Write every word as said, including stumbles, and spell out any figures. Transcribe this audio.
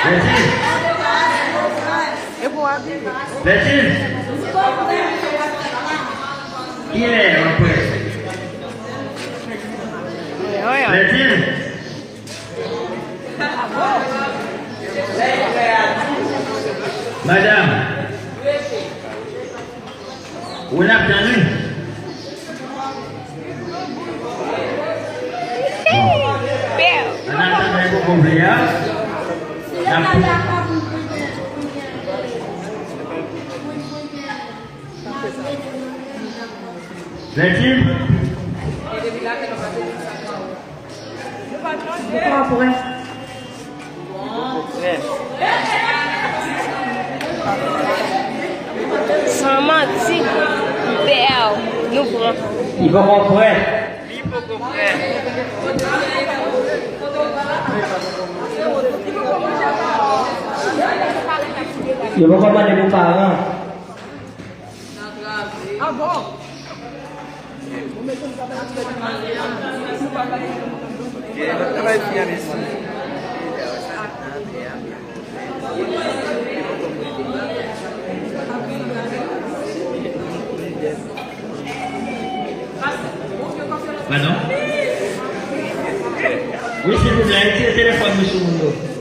Bètine. Bètine. Kilè w ap prè? Bètine. Madanm. Ou n ap tann wi. Bon. An atandan, poko vle a. N ap Bètine. Ou pran prè. San manti, m pè a w, nou pran. Li poko prè. Li poko prè. Yo poko mande pou paran. Ah bon? Padon? Wi, silvouplè, retire telefòn nou sou moun yo.